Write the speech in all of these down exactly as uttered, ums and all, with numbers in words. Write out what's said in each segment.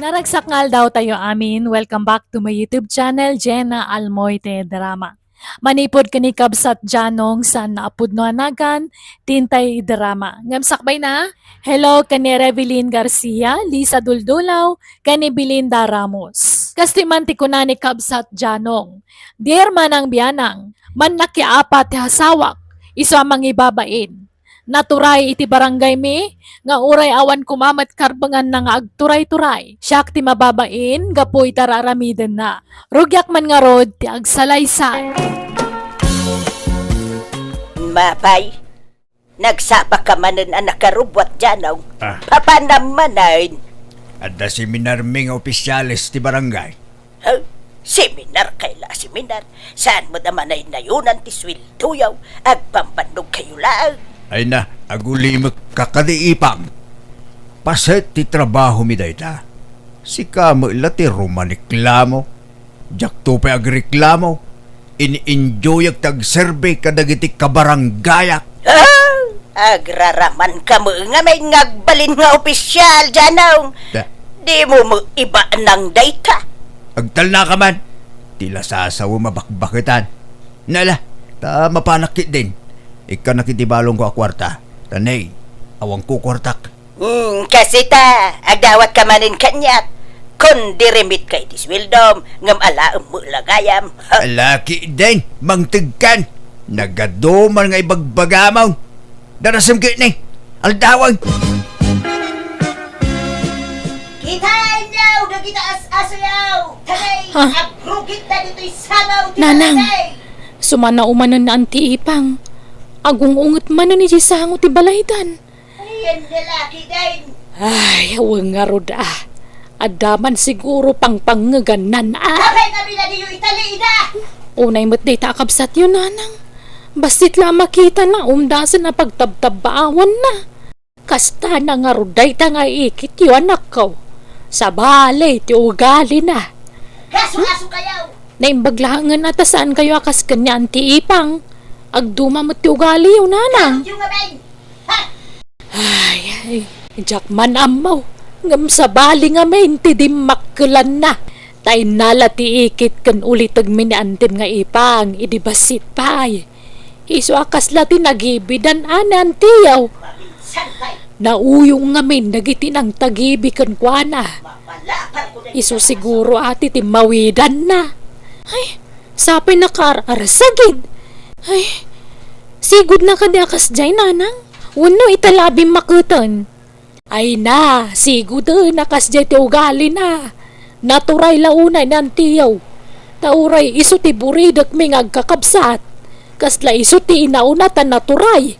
Naragsak nga aldaw tayo amin. Welcome back to my YouTube channel, Jenna Almoite Drama. Manipud ken ni Kabsat Janong saan nga a pudno a nagan, Tintay Drama. Ngem sakbay na, hello ken ni Revelyn Garcia, Lisa Duldulaw, ken ni Belinda Ramos. Kastoy man ti kuna ni Kabsat Janong, "Dear Manang Bianang, mannakiapat ti asawak, isu a mangibabain. Naturay iti barangay mi nga uray awan koma met karbenganna nga agturay-turay. Siak ti mababain gapu iti ar-aramidenna. Rugiak man ngarud ti agsalaysay." Mapay, nagsapa ka manen a nakarubbuat, Janong. Ah. Papanam manen. Adda seminar mi nga opisyales ti barangay. Huh? Seminar kay la seminar. Saan met a manaynayonan ti sueldoyo? Agpambannog kayo laeng. Ay na, agulimek ka kadi, Ipang. Paset ti trabaho mi dayta. Sika met la ti rumaniklamo. Diakto pay agreklamo. In-enjoyak ti agserbi kadagiti kabaranggayak. Ah! Agraraman ka met ngamin nga agbalin nga opisyal, Janong. Da. Di mo met ibanang dayta. Agtalna ka man. Ti lasasawem a bakbaketan. Nala, ta mapanak ketdin. Ikkanak iti balongko a kuarta. Ta nay, awan ko kuartak. Hmm, kasi ta, agdawat ka manen kaniak. Kon dirimit ka iti sueldom, ngem alaem met la gayam. Ala ketdin, mangtegkan. Nagadu man nga ibagbagamon. Darasem ketdi. Aldawen. Kitaenyo dagita as-asoyo. Tagay, ha? Agrugit da ditoy samaw ti Nanang, barangay. Sumana umanen ni Anti Ipang. Agung-unget manen iti sango ti balaydan. Ayan lalaki din. Ay, awan ngarud a. Adda man siguro pangpangngegannan a. Kapay nga binadiyo itali ida! Unay met dayta a kabsatyo, Nanang. Bassit la a makitana, umdasen a pagtabtabbaawanna. Kasta na ngarud dayta nga ikityo, anakko. Sabali ti ugalina. Kaso-aso kayo! Naimbag laengen a ta saan kayo a kas ken ni Anti Ipang. Agduma met ti ugaliyo, Nanang. Kayo nga, Ben! Ay, ay, diak man ammo. Ngem sabali ngamin ti dimmakkelanna. Ta innala ti ikit ken ulitegmi ni Antim nga Ipang idi bassit pay. Isu a kasla ti nagibidan a ni Antiyo. Nauyong ngamin dagiti nangtagibi kenkuana. Isu siguro a ti timmawidanna. Ay, sapay nakaar-arsagid. Ay, sigudna kadi a kasdiay, Nanang? Wenno ita la a bimmaketen? Ay na, siguden a kasdiay ti ugalina. Naturay la unay ni Antiyo. Ta uray isu ti buridekmi nga agkakabsat. Kasla isu ti inauna ta naturay.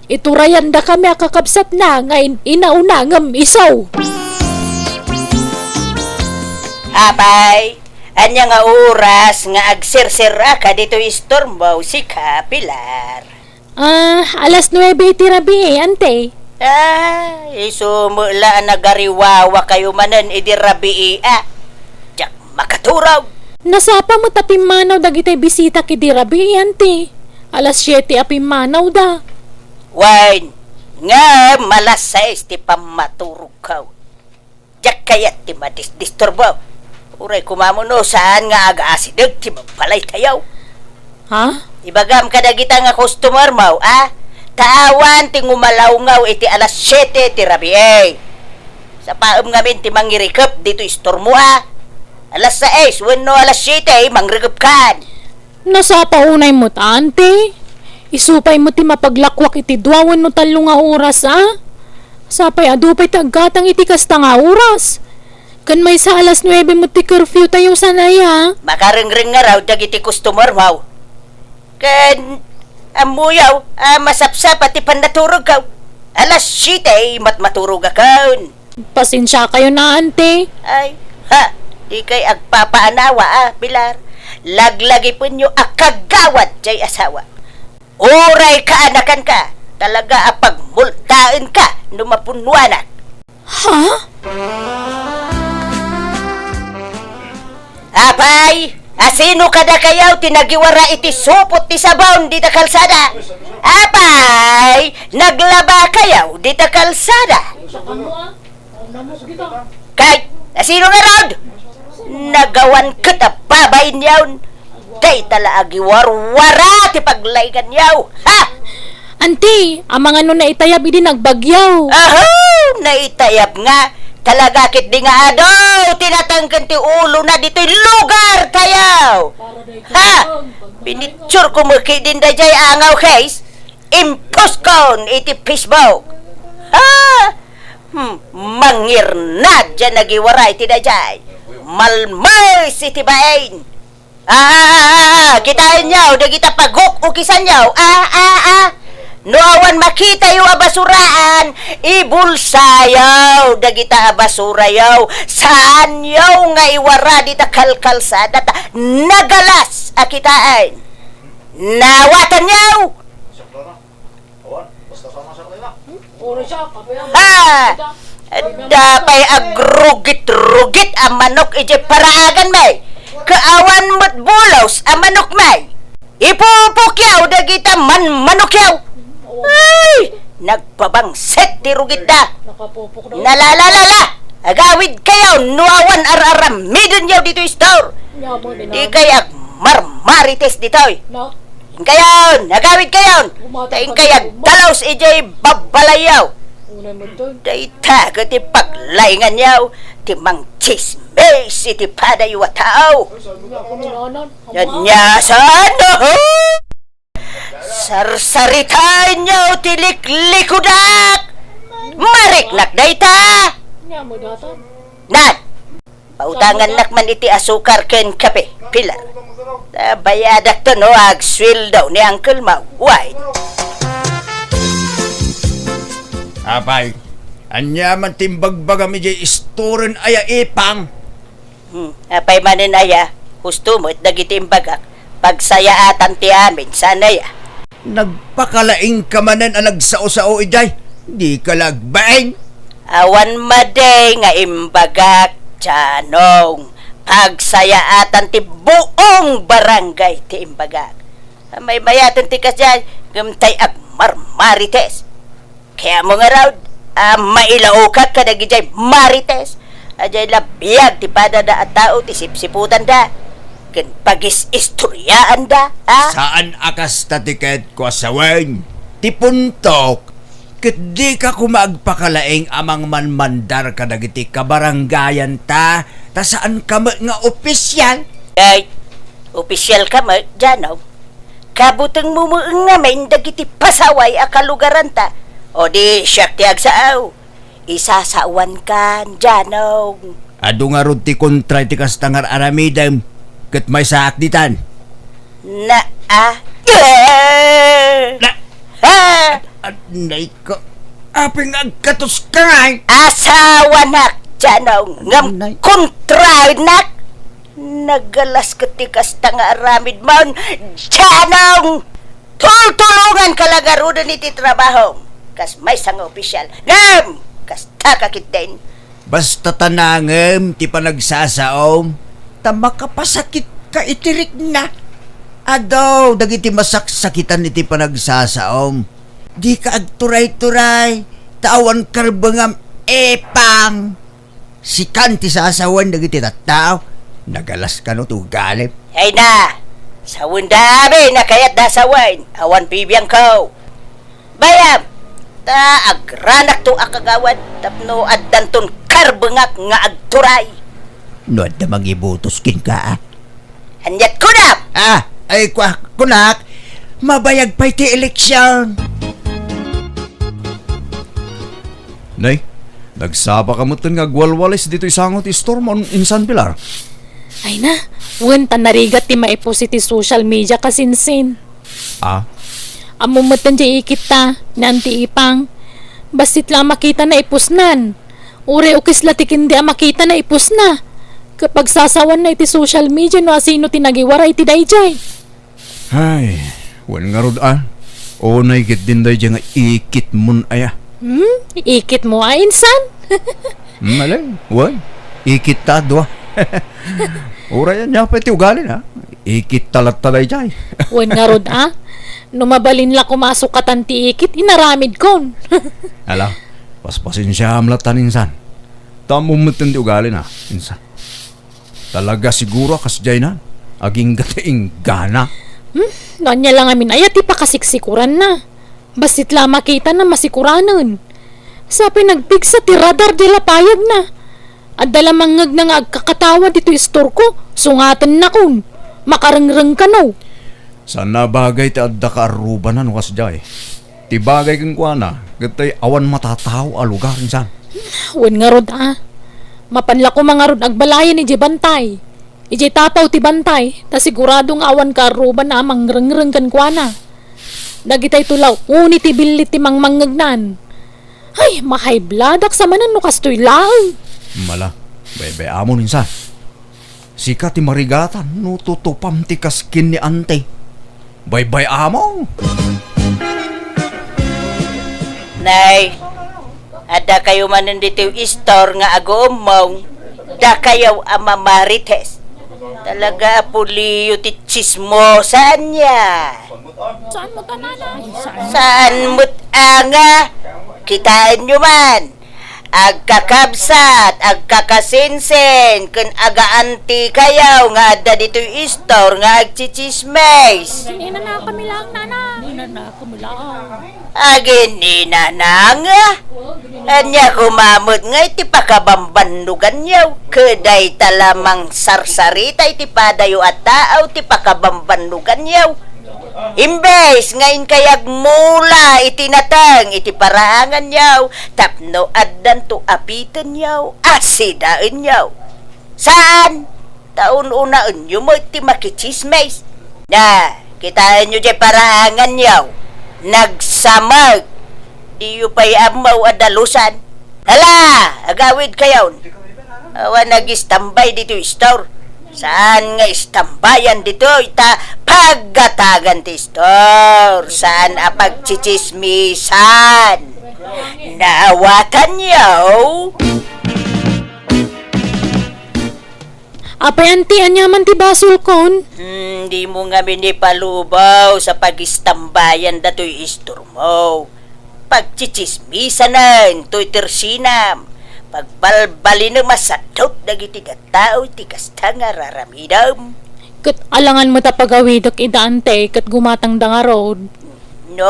Iturayandakami a kakabsatna nga in-, inauna ngem isu. Apay, ania nga oras nga agserseraka ditoy istormo, sika, Pilar? Ah, alas nuebe iti rabii, Ante. Ah, isu met la a nagariwawa kayo manen idi rabii, a. Diak makaturog. Nasapa met a pimmanaw dagiti bisitak idi rabii, Ante. Alas siete a pimmanawda. Wen, ngem alas sais ti pammaturogko. Diak kayat ti madisdisturbo. Uray koma no saan nga agaasideg ti babbalaytayo. Ha? Ibagam kadagita nga customer mo, a? Ta awan ti ngumalawngaw iti alas siete ti rabii. Sapaem ngamin ti mangirikep ditoy istormo, a? Alas sais wenno alas siete, mangirikepkan. Nasapa unay met, Ante. Isu pay met ti mapaglakwak iti dua wenno tallo nga oras, a? Sapay adu pay ti aggatang iti kasta nga oras. Ken maysa alas nuebe met ti curfew tayo, saan aya? Makarengreng ngarud dagiti customer mo. Ken ammoyo a masapsapa ti pannaturogko. Alas siete met maturogakon. Pasensiakayon, Ante. Ay, ha, dikay agpapaanawa, a, Pilar. Laglagipenyo a kagawad jay asawa. Uray kaanakanka, talaga a pagmultaenka no mapunnoanak. Ha? Apay, asino kadakayo ti nagiwara iti supot ti sabon dita kalsada? Apay, naglaba kayo dita kalsada? Kay, Asino ngarud? Nagawan ket a babain yaon. Dayta la agiwarwara ti paglainganyo. Ha? Anti, amangan no naitayab idi nagbagyo? Aho, naitayab nga. Talaga ket di nga adu ti natengken ti ulona ditoy lugar tayo. Ha? Pinicture ko met ketdin dayjay angaw case. Impost kon iti Facebook. Ha? Hmm, mangirnad diay agiwaray ti dayjay. Malmes iti bain. Ah, ah, ah, ah, ah, kitaenyo, dagita paguk-ukisanyo. Ah, ah, ah. No awan makitayo a basuraan, ibulsayo dagita a basurayo. Saanyo nga iwara dita kalkalsada ta nagalas a kitaen. Nawatanyo! Ha! Adda pay agrugit-rugit a manok idiay paraaganmi. Ket awan met bulos a manokmi. Ipupokyo dagita manmanokyo. Ay! Nagbabangsit ti rugitda. Nalalalala! Agawidkayo no awan ar-aramidenyo ditoy store. Dikay agmarmarites ditoy. Inkayon, agawidkayon. Ta inkay agdalos idiay babbalayyo. Dayta ket ti paglainganyo, ti mangtsismis iti padayo a tao. Ania saan? Sarsaritaenyo ti liklikudak! Mariknak dayta! Nan! Pautangannak man iti asukar ken kape, Pilar. Ta bayadakto no agsueldo ni Uncle Mau. Why? Apay, ania man ti imbagbagam idiay istoren aya, Ipang? Hmm, apay manen aya, husto met dagiti imbagak, pagsayaatan ti amin, saan aya? Nagpakalaingka manen a nagsao-sao idiay, dika la agbain. Awan madi nga imbagak, Janong, pagsayaatan ti buong barangay ti imbagak. Maymayaten ti kasdiay, ngem tay agmarmarites. Kayatmo ngarud a mailaokak kadagijay marites a diay la biag ti padada a tao ti sipsiputanda ken pagis-istoryaanda, a? Saan a kasta ti kayatko a sawen. Ti puntok, ket dika koma agpakalaing a mangmanmandar kadagiti kabarangayanta, ta saanka met nga opisial. Ay, opisialka met, Janong. Kabutengmo met ngamin dagiti pasaway a kalugaranta. O di siak ti agsao. Isasawankan, Janong. Adu ngarud ti kontra iti kasta nga ar-aramidem, ket maysaak ditan. Na, a? Na, a? Anay ko. Apay nga agkatoska ngay? Asawanak, Janong, ngem kontraennak. Nagalas ket ti kasta nga aramidmon, Janong! Tultulonganka la ngaruden iti trabahom, kas maysa nga opisial. Ngem, kastaka ketdin. Basta ta nangem ti panagsasaom, ta makapasakitka iti rikna. Adu dagiti masaksakitan iti panagsasaom. Dika agturay-turay, ta awan karbengam, Ipang. Sikan ti sasawen dagiti tattao. Nagalas kano ti ugalim. Ay na! Sawenda amin a kayatda sawen. Awan bibiangko. Bayam! Ta agranakto a kagawad tapno addanton karbengak nga agturay. No adda mangibotos kenka, a? Ania't kunam? Ah, ay, kua-, kunak, mabayag pay ti eleksion. Nay, nagsapa ka metten nga agwalwalis ditoy sango ti istormo, insan, Pilar? Ay na, wen ta narigat ti maipus iti social media, kasinsin. Ah? Ammom metten ti ikitta, ni Auntie Ipang. Bassit la a makita na ipusnan. Uray ukis la ti ken di a makita na ipusna. Ket pagsasawanna iti social media no asino ti nagiwara iti daydiay. Ay, wen ngarud a. Unay ketdin daydiay nga ikitmon aya. Hmm? Ikitmo a, insan? Hmm, alay, wen. Ikitta a dua. Uray ania pay ti ugalina. Ikitta latta daydiay. Wen ngarud a. No mabalin la koma a sukatan ti ikit, inaramidkon. Ala, paspasensiaam latta, insan. Ta ammom metten ti ugalina, insan. Talaga siguro a kasdiaynan. Agingga ti inggana. Hmm? No ania la ngamin aya ti pakasiksikuranna? Bassit la a makitana masikuranen. Sa pay nagpigsa ti radar ti lapayagna. Adda la mangngegna nga agkakatawa ditoy istorko, sungatennakon. Makarengreng kano. Saan a bagay ti adda kaarrubana no kasdiay. Ti bagay kenkuana, ket tay awan matatao a lugar, insan. Wen ngarud, a. Mapan la koma ngarud agbalayen idiay bantay. Idiay tapaw ti bantay, ta sigurado nga awan kaarrubana a mangrengreng kenkuana. Dagitay tulaw, uni ti billit ti mangmangngegnan. Ay, mahaybladak sa manen no kastoy laeng. Mala, baybay-amon, insan. Sika ti marigatan no tutupam ti kaskin ni Ante. Baybay-amon! Nay, adda kayo manen ditoy istor nga aguummong, dakayo a mamarites. Talaga a puliyo ti tsismosa ania. Saan mo ta, nanay? Saan mo't anga? Kitaenyo man. Agkakabsat, agkakasinsin, ken agaantikayo nga adda ditoy istor nga agtsitsismis. Inanakami lang, nana. Inanakami lang. Agininanang? Ania koma met nga iti pakabambannuganyo? Ket dayta la mangsarsarita iti padayo a tao ti pakabambannuganyo. Imbes nga inkay agmula iti nateng iti paraanganyo tapno addanto a pitenyo a sidaenyo. Saan? Ta un-unaenyo met ti makitsismis. Na, kitaenyo diay paraanganyo. Nagsamag. Diyo pay ammo a dalusan. Hala, agawidkayon. Awan nagistambay ditoy istor. Saan nga istambayan ditoy ta paggatangan ti istor. Saan a pagtsitsismisan. Naawatanyo? Apay, anti, ania man ti basolkon? Hmm, dimo ngamin ipalubaw sa pagistambayan datoy istormo. Pagtsitsismisanen toy tersinam. Pagbalbalinem a sadut dagiti tattao iti kasta nga raramidem. Ket alangan met a pagawidek ida, ante, ket gumatangda ngarud. No,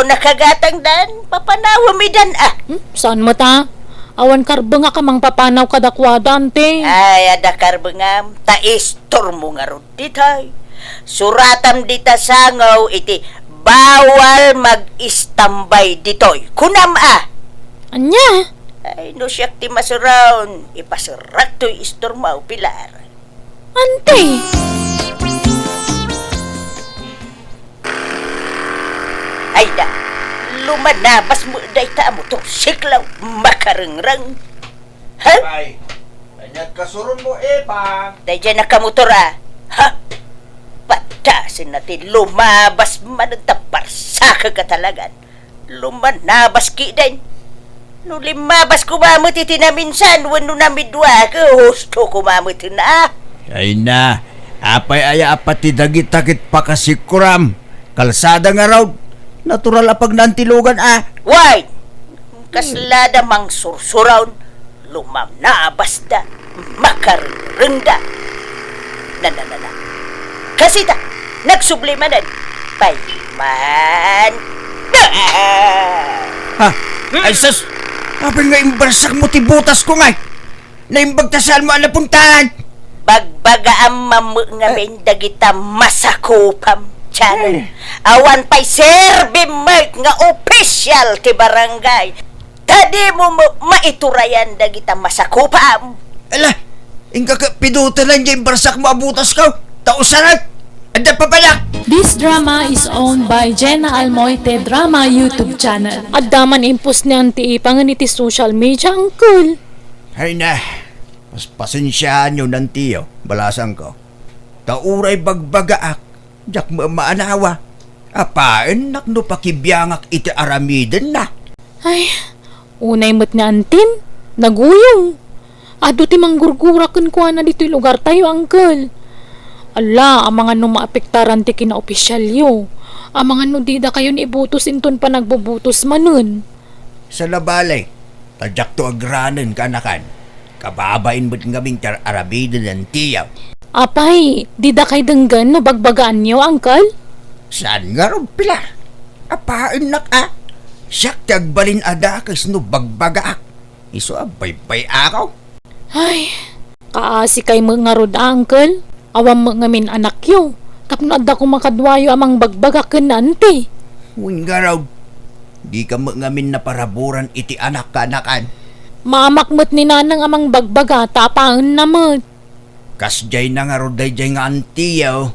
nakagatangdan, papanawem idan, a. Hmm? Saan met a? Awan karbengak a mangpapanaw kadakuada, ante. Ay, adda karbengam, ta istormo ngarud ditoy. Suratam dita sango iti bawal mag-istambay ditoy. Kunam, a. Ania? Ay, no siak ti masuron, ipasurak toy istormo, Pilar. Ante! Ay da, lumanabas met dayta a motorsiklo, makarengreng. Ha? Ay, ania't kasuron mo, Epa? Daydiay nakamotor, a. Ha? Padasen na ti lumabas manen ta barsakek a talagan. Lumanabas kiden. No limmabas koma met iti naminsan wenno namidua, ket husto koma met na. Ay na, apay aya a pati dagita ket pakasikuram? Kalsada ngarud. Natural a pagnantilogan a. Wait! Kaslada mangsursuron. Lumanabasda, makarengrengda. Na, na, na, na. Kasita, nagsubli manen. Payman. Ah! Ha? Ay, sus! Apay nga imbarsak mo ti butas ko ngay? Naimbag ta saan mo a napuntahan? Bagbagaam mammo ngamin dagita masakupam, Chano. Ay. Awan pay serbi met nga opisyal ti barangay. Ta dimo mo maiturayan dagita masakupam. Ala, inka ka pidutelan diay imbarsak mo a butas ko. Ta usarak. Adda papanak. This drama is owned by Jenna Almoite Drama YouTube channel. Adda man impos ni Auntie Ipangen iti social media, uncle. Ay na, pas-, pasensiaanyo, nantiyo, balasangko. Ta uray bagbagaak, diak maanawa. Apaennak no pakibiangak iti aramidenna. Ay, unay met ni Antin, naguyong. Adu ti manggurgura kenkuana ditoy lugartayo, uncle. Ala, amangan no maapektaran ti kinaopisyalyo. Amangan no didakayon ibutos inton panagbubutos manen. Saan a bale, ta diakto agranen, kaanakan. Kababain met ngamin ti ar-aramiden ni antiyo. Apay, dida kay denggen no bagbagaanyo, Uncle? Saan ngarud, Pilar? Apaennak a. Siak ti agbalin a dakes no bagbagaak. Isu a baybay-ako. Ay, kaasi kay met ngarud, Uncle. Awan met ngamin anakyo. Tapno adda koma kaduayo a mangbagbaga ken ni anti. Wen ngarud, dika met ngamin naparaburan iti anak kaanakan. Mamak met ni nanang a mangbagbaga ta apaenna met. Kasdiay na ngarud daydiay nga antiyo,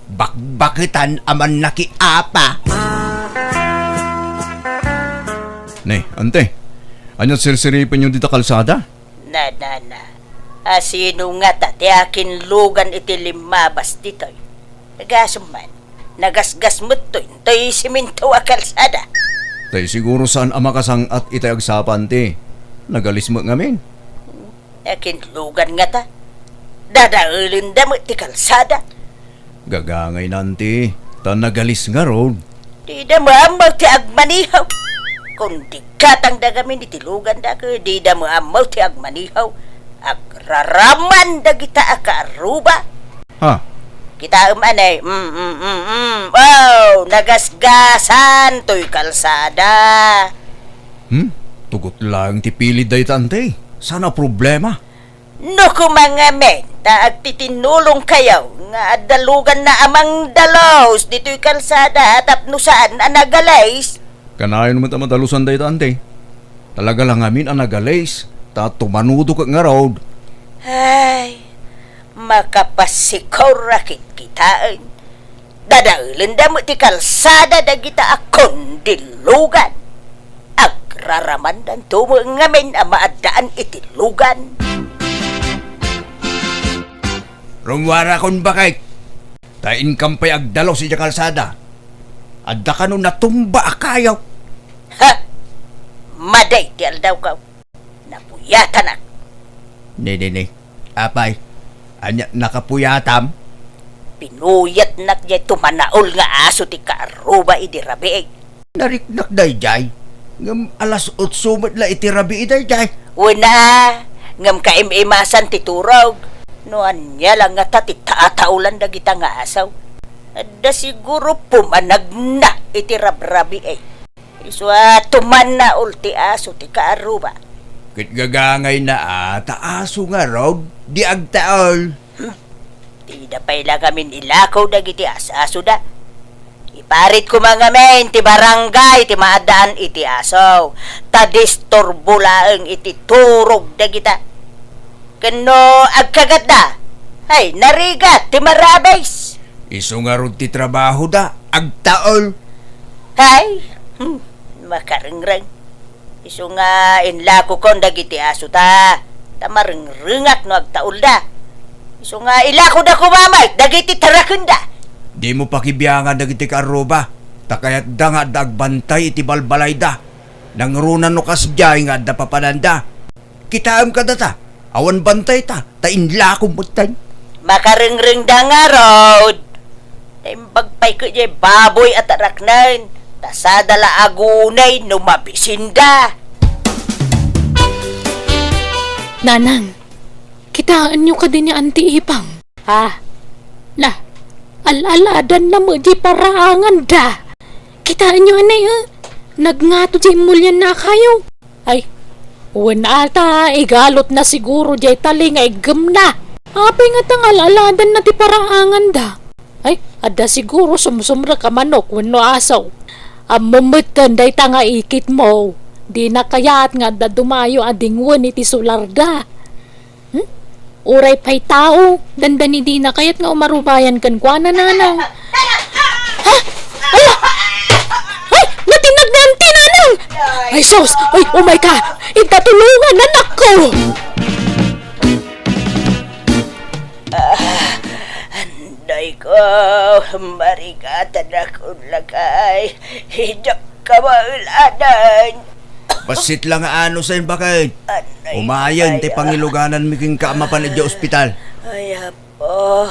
bakbaketan a mannakiapa. Ne, ante, ania sirsiripenyo dita kalsada? Na, na, na. A sino ngata ti akinlugan iti limmabas ditoy? Nagasem man, nagasgas met toy, toy siminto a kalsada. Tay siguro saan a makasang-at itay agsapa, ante. Nagalis met ngamin. Akinlugan ngata? Dadaelenda met ti kalsada. Gagangay na, ante, ta nagalis ngarud. Dida maammo ti agmanihaw. Kundi gatangda ngamin iti luganda ket dida maammo ti agmanihaw. Agraraman dagita a kaarruba. Ha? Kitaem anay, mm, mm, mm, mm. Oh, nagasgasan toy kalsada. Hmm? Tugot laeng ti pilid dayta, ante. Saan a problema. No koma ngamin ta agtitinulongkayo nga adda luganna a mangdalus ditoy kalsada tapno saan a nagalis. Kanayon met a madalusan dayta, ante. Talaga la ngamin a nagalis, ta tumanudo ket ngarud. Ay, makapasikorak kitaen. Dadaelenda met ti kalsada dagita a kundilugan. Agraramandanto met ngamin a maaddaan iti lugan. Rummuarakon, baket. Ta inkam pay agdalus idiay kalsada. Adda kano natumba a kayo. Ha! Madi ti aldawko. Napuyatanak. Ne, ne, ne. Apay, ania nakapuyatam? Pinuyatnak diay tumanaol nga aso ti kaarruba idi rabii. Nariknak daydiay. Ngem alas otso met la iti rabii daydiay. Wen a, ngem kaim-imasan ti turog. No ania la ngata ti taataolan dagita nga aso? Adda siguro pumanagna iti rabrabii. Isu a tumanaol ti aso ti kaarruba. Ket gagangayna a ta aso ngarud di agtaol. Hmm. Dida pay la ngamin ilako dagiti as-asoda. Iparit koma ngamin ti barangay ti maaddaan iti aso. Ta disturbo laeng iti turog dagita. Ken no agkagatda, ay, narigat ti marabis. Isu ngarud ti trabahoda, agtaol. Ay, hmm, makarengreng. Isu nga inlakokon dagiti asota, ta marengrengak no agtaolda. Isu nga ilakoda koma met dagiti tarakenda. Dimo pakibiangan dagiti kaarruba, ta kayatda nga adda agbantay iti balbalayda. Nangruna no kasdiay nga adda papananda. Kitaem kadata, awan bantayta, ta inlakom metten. Makarengrengda ngarud. Naimbag pay ket diay baboy a taraknen, ta sada la agunay no mabisinda. Nanang, kitaenyo kadi ni Anti Ipang? Ha? Na, al-aladanna met diay paraanganda. Kitaenyo anay, eh? Nagngato diay immulianna a kayo. Ay, wen ata, igalotna siguro diay tali nga iggemna. Apay ngata nga al-aladanna ti paraanganda? Ay, adda siguro sumsumrek a manok wenno aso. Ammom metten dayta nga ikitmo. Dina kayat nga adda dumayo a dingwen iti solarda. Hmm? Uray pay tao, dandani dina kayat nga umarubayan kenkuana, nanang. Ha? Ala! Ay, natinag ni Auntie, nanang! Ay, sus! Ay, umay ka! Inta tulungan, anakko! Ah, anday ko, marigatan ako, lakay. Idiak kabaeladan. Bassit la nga anusen, baket. Anay, umayen ti pangilugananmi kenka a mapan idiay ospital. Ay, apo.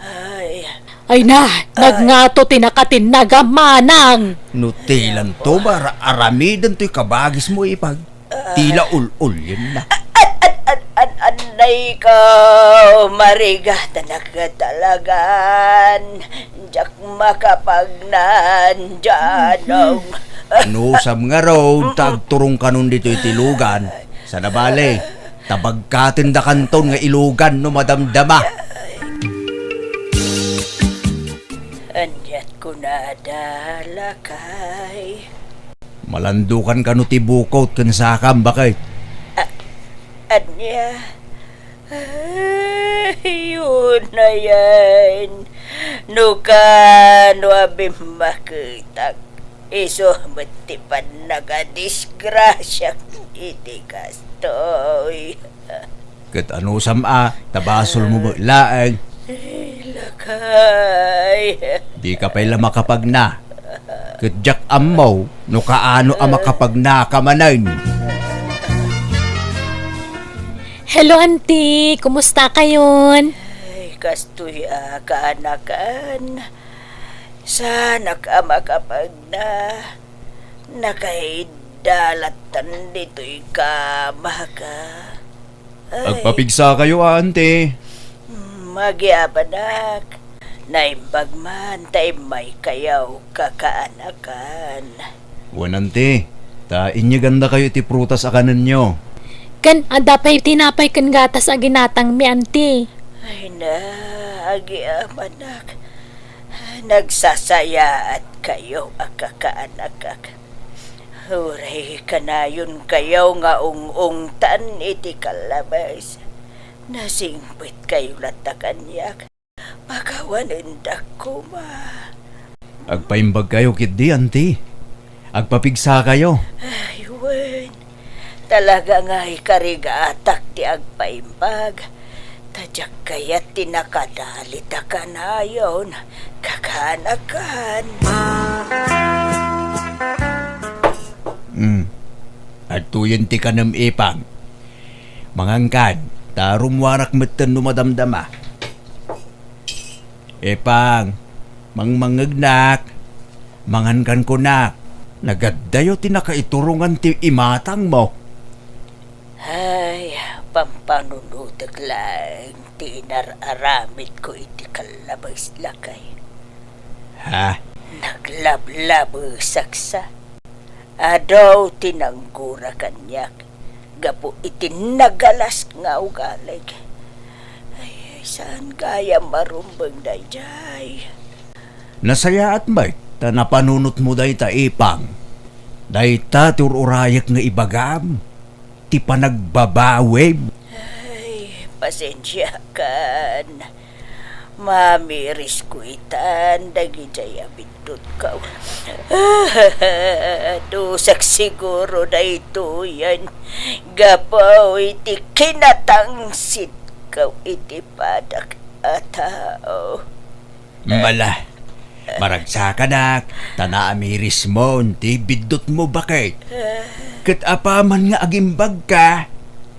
Ay. Ay na, nagngato ti nakatinnag a manang. No tilanto, mara-, aramiden toy kabagismo, Ipang. Tila ul-ulyenna. An, an, an, an, Annay ikaw, marigatanak talagan. Diak makapagnan, Janong. Anusam ngarud ta agturong kanon ditoy iti lugan? Sana bale, ta bagkatendakanton nga ilugan no madamdama. Aniat kunada, lakay? Malandukan kano ti bukot ken sakam, baket? A-, ania? Ay, unayen. No kano a bimmaketak, isu met ti pannagadisgrasiak iti kastoy. Ket anusam a, ta basolmo met laeng. Ay, lakay. Dika pay la makapagna. Ket diak ammo no kaano a makapagnaka manen. Hello, Auntie. Kumusta kayon? Ay, kastoy a kaanakan. Saanak a makapagna. Nakaidda lattan ditoy kamaka. Ay. Agpapigsa kayo, Auntie. Mm, agyamanak. Naimbag man ta immaykayo kakaanakan. Wen, Auntie, ta inyegandakayo iti prutas a kanenyo. Ken adda pay tinapay ken gatas a ginatangmi, Auntie. Ay na, agyamanak. Nagsasayaat kayo a kakaanakak. Uray kanayon kayo nga ung-ungtan iti kallabes. Nasingpet kayo latta kaniak. Pakawanendak koma. Agpaimbag kayo ketdi, Auntie. Agpapigsa kayo. Ay, wen. Talaga nga ikarigatak ti agpaimbag. Ta diak kayat ti nakadalit a kanayon, kakaanakan. Hmm. Adtoyen ti kanem, Ipang. Mangankan, ta rummuarak metten no madamdama. Ipang, mangmangngegnak, mangankan kunak, nagaddayo ti nakaiturongan ti imatangmo. Ay, pampanunotek laeng ti inar-aramidko iti kallabes, lakay. Ha? Naglablabesak sa. Adu ti nanggura kaniak gapu iti nagalas nga ugalik. Ay, saan gayam marumbeng daydiay? Nasayaat met ta napanunotmo dayta, Ipang. Dayta ti ur-urayek nga ibagam, ti panagbabawim. Ay, pasensiakan. Mamirisko itan dagidiay a biddutko. Dusak siguro daytoyen gapu iti kinatangsitko iti padak a tao. Mala, maragsakanak, ta naamirismon ti biddutmo, baket. Ket apaman nga agimbagka,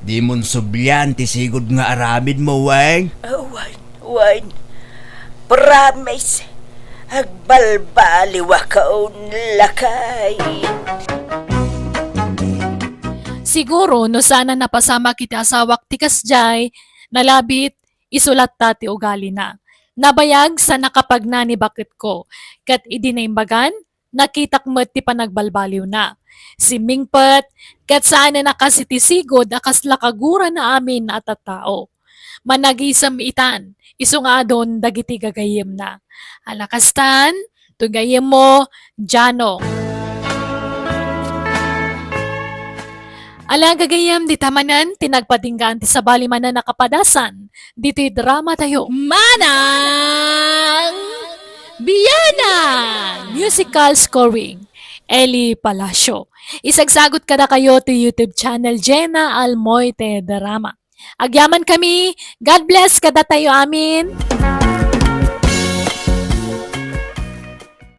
dimon sublian ti sigud nga aramidmo, wen? Wen, wen. Promise. Agbalbaliwakon, lakay. Siguro no saan a napasamak iti asawak ti kasdiay, nalabit, isu latta ti ugalina. Nabayag sa nakapagna ni baketko, ket idi naimbagan, nakitak met ti panagbalbaliwna. Simmingpet, ket saanen a kas iti sigud a kasla kagurana amin a tattao. Managisem itan, isu nga adun dagiti gagayyemna. Ala kastan, ti gayyemmo, Jano. Ala gagayyem, dita manen ti nagpatinggaan ti sabali manen a kapadasan ditoy drama tayo. Manang Bianang! Musical scoring, Eli Palacio. Isagsagut kadakayo ti YouTube channel Jenna Almoite Drama. Agyamankami, God bless kadatayo amin.